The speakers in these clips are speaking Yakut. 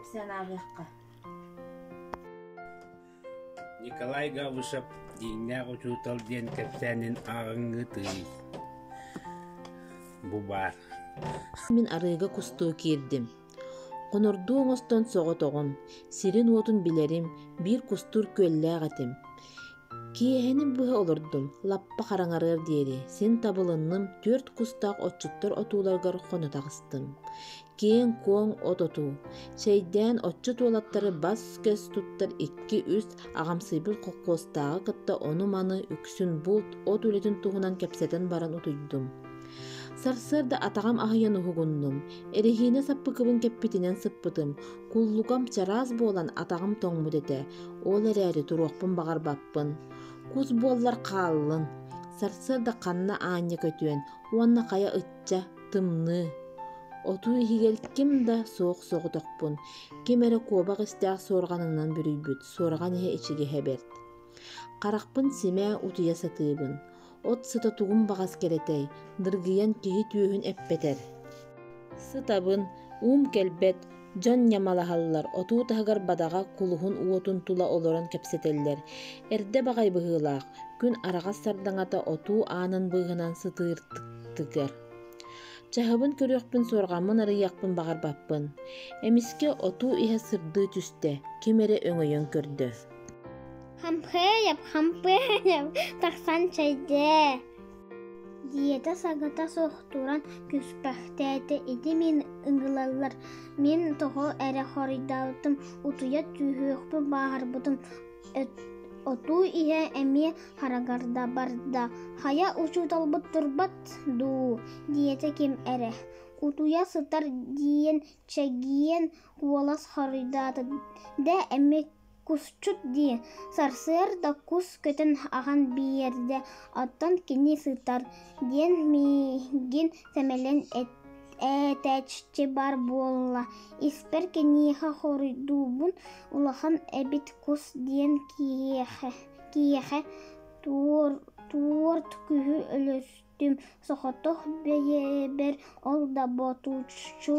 кэпсээн ааҕыахха. Николай Габышев «Дьиҥнээх учуутал» диэн кэпсээнин ааҕыҥҥытый? Бу баар. Мин арыыга кустуу киирдим. Хонордуу оҥостон соҕотоҕун, сирин-уотун билэрим, биир кустуур күөллээх этим. Киэһэни быһа олордум, лаппа хараҥарыар диэри, син табылынным, түөрт кустаах отчуттар отууларыгар хоно таҕыстым. Киэҥ-куоҥ от отуу, чэйдээн отчут уолаттары бас-көс туттар икки-үс аҕамсыйбыт холкуостааҕы кытта ону-маны үксүн булт, от үлэтин туһунан кэпсэтэн баран утуйдум. Сарсыарда атаҕым аһыйан уһугуннум, эрэһиинэ саппыкыбын кэппитинэн сыппытым, куллукам чараас буолан атаҕым тоҥмут этэ, ол эрээри туруохпун баҕарбаппын. Кус буоллар хааллын, сарсыарда ханна аанньа көтүөн уонна хайа ычча, тымныы. Отуу иһигэр ким да суох соҕотохпун, ким эрэ куобах истээх суорҕанынан бүрүйбүт, суорҕан иһэ ичигэһэ бэрт. Харахпын симээ утуйа сатыыбын. От сыта тугум баҕас кэрэтэй, дыргыйан киһи түөһүн эппэтэр. Сытабын, уум кэлбэт, дьон ньамалаһаллар, отуу таһыгар бадаҕа кулуһун уотун тула олорон кэпсэтэллэр. Эрдэ баҕайы быһыылаах, күн араҕас сардаҥата отуу аанын быыһынан сытыыртыгар. Чаһыбын көрүөхпүн суорҕаммын арыйыахпын баҕарбаппын. Эмискэ отуу иһэ сырдыы түстэ, ким эрэ өҥөйөн көрдө. Хампыайап, хампыайап, тахсан чэйдээ диэтэ саҥата суох туран күспэхтээтэ ити мин ыҥыраллар мин тоҕо эрэ хоруйдаабытым утуйа түһүөхпүн баҕарбытым отуу иһэ эмиэ хараҥарда барда хайа учууталбыт турбат дуу диэтэ ким эрэ утуйа сытар диэн чэгиэн куолас хоруйдаата да эмиэ Кусчут дии, сарсыарда кус көтөн ахан биэрдэ, оттон кини сытар диэн миигин сэмэлээн этээччи баар буолла. Испэр киниэхэ хоруйдуубун улахан эбит кус диэн киһиэхэ, киһиэхэ туорт күһү өлөртүм, соҕотох бэйэбэр ол да ботуччу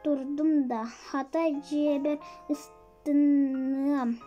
турдум да, хата дьиэбэр Тыныам.